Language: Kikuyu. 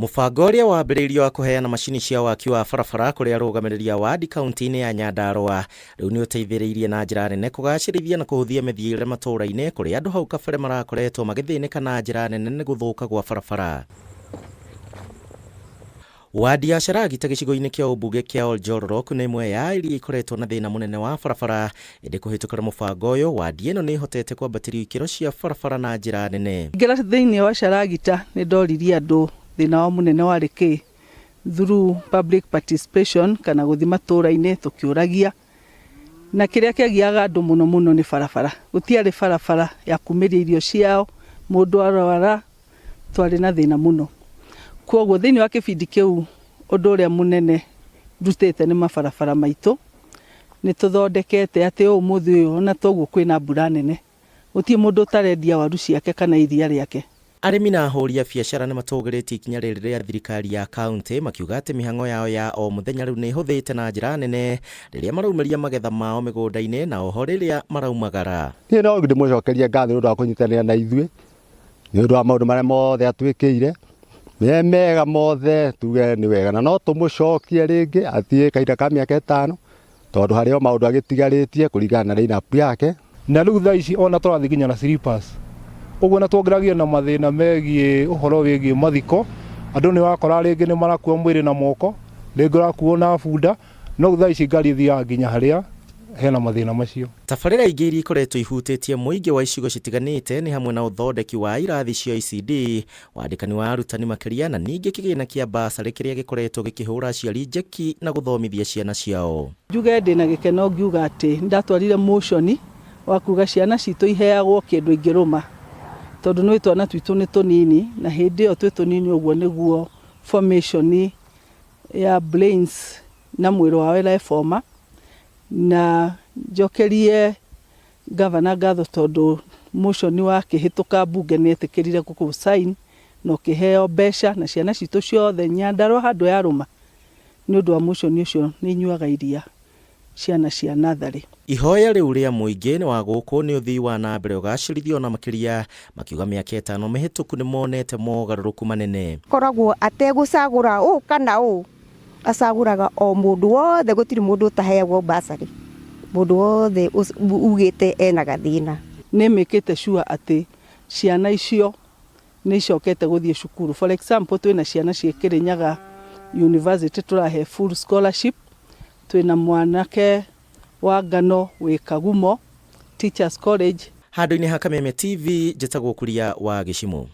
Mũbango ũrĩa wambĩrĩirio wa kũheana macini cia waki wa barabara kũrĩ arũgamĩrĩri a wadi kaunti-inĩ ya Nyandarua rĩu nĩ ũteithĩrĩirie na njĩra nene kũgacĩrithia na kũhũthia mĩthiĩre matũũra-inĩ kũrĩa andũ hau kabere marakoretwo magĩthĩnĩka na njĩra nene nĩ gũthũka gwa barabara. Wadi ya Sharagita gĩcigo-inĩ kĩa ũmbunge kĩa Oljororok nĩ ĩmwe ya iria ikoretwo na thĩna mũnene wa barabara, ĩndĩ kũhĩtũkĩra mũbango ũyũ, wadi ĩno nĩ ĩhotete kwambatĩrio ikĩro cia barabara na njĩra nene. Ngĩra thĩinĩ wa Sharagita nĩ ndoririe andũ thĩna wao mũnene warĩ kĩ through public participation kana gũthiĩ matũra-inĩ tũkĩũragia na kĩrĩa kĩagiaga andũ mũno mũno nĩ barabara. Gũtiarĩ barabara ya kumĩria irio ciao, mũndũ arwara twarĩ na thĩna mũno. Kwoguo thĩinĩ wa kĩbindi kĩu ũndũ ũrĩa mũnene ndutĩte nĩ mabarabara maitũ. Nĩ tũthondekete atĩ ũmũthĩ ũyũ ona toguo kwĩna mbura nene, gũtirĩ mũndũ ũtarendia waru ciake kana iria rĩake. Arĩmi na ahũri a biacara nĩ matũgĩrĩtie ikinya rĩrĩ rĩa thirikari ya kaunti makiuga atĩ mĩhang'o yao ya o mũthenya rĩu nĩ ĩhũthĩte na njĩra nene rĩrĩa maraumĩria magetha mao mĩgũnda-inĩ na oho rĩrĩa maraumagara. Niĩ no ndĩmũcokerie ngatho nĩ ũndũ wa kũnyitanĩra na ithuĩ nĩ ũndũ wa maũndũ marĩa mothe atwĩkĩire me mega mothe tuge nĩ wega na no tũmũcokie rĩngĩ athiĩ kahinda ka mĩaka ĩtano tondũ harĩ o maũndũ agĩtigarĩtie kũringana na lineup yake. Na rĩu thaa ici ona tũrathiĩ nginya na slippers. Ũguo na tuongeragia na mathĩna megiĩ ũhoro wĩgiĩ mathiko, andũ nĩ ũrakora rĩngĩ nĩ marakua mwĩrĩ na moko, rĩngĩ ũrakuo na bunda, no rĩu thaa ici ngari ĩthiaga nginya harĩa hena mathĩna macio. Tabarĩra ingĩ iria ikoretwo ihutĩtie mũingĩ wa icigo citiganĩte nĩ hamwe na ũthondeki wa irathi cia ECD, wandĩkani wa arutani makĩria na ningĩ kĩgĩna kĩa bursary kĩrĩa gĩkoretwo gĩkĩhũra aciari njeki na gũthomithia ciana ciao. Njuge ndĩna gĩkeno ngiuga atĩ nĩndatwarire motion wa kuga ciana citũ iheagwo kĩndũ ingĩrũma tondũ nĩũĩ twana twitũ nĩ tũnini na hĩndĩ ĩyo twĩ tũnini ũguo nĩguo formation ya brains na mwĩrĩ wao ĩrefoma na njokerie Gavana ngatho tondũ motion wakĩhĩtũka mbunge nĩ etĩkĩrire gũkũ sign na ũkĩheo mbeca na ciana citũ ciothe Nyandarua handũ yarũma nĩ ũndũ wa motion ũcio nĩ inyuaga iria ciana cia natharĩ. Ihoya rĩu rĩa mũingĩ nĩ wa gũkũ nĩ ũthii wa na mbere ũgacĩrithio na makĩria makiuga mĩaka ĩtano mĩhĩtũku nĩ monete mogarũrũku manene. Koragwo ategũcagũra ũũ kana ũũ, acagũraga o mũndũ wothe, gũtirĩ mũndũ ũtaheagwo bursary, mũndũ wothe ugĩte ena gathĩna. Nĩ mĩkĩte sure atĩ ciana icio nĩ icokete gũthiĩ cukuru. For example, twĩna ciana ciĩ Kĩrĩnyaga University tũrahe full scholarship, twĩna mwanake wa Ngano wĩ Kagumo Teachers College. Handũ-inĩ ha Kameme TV, njĩtagwo Kuria wa Gĩcimũ.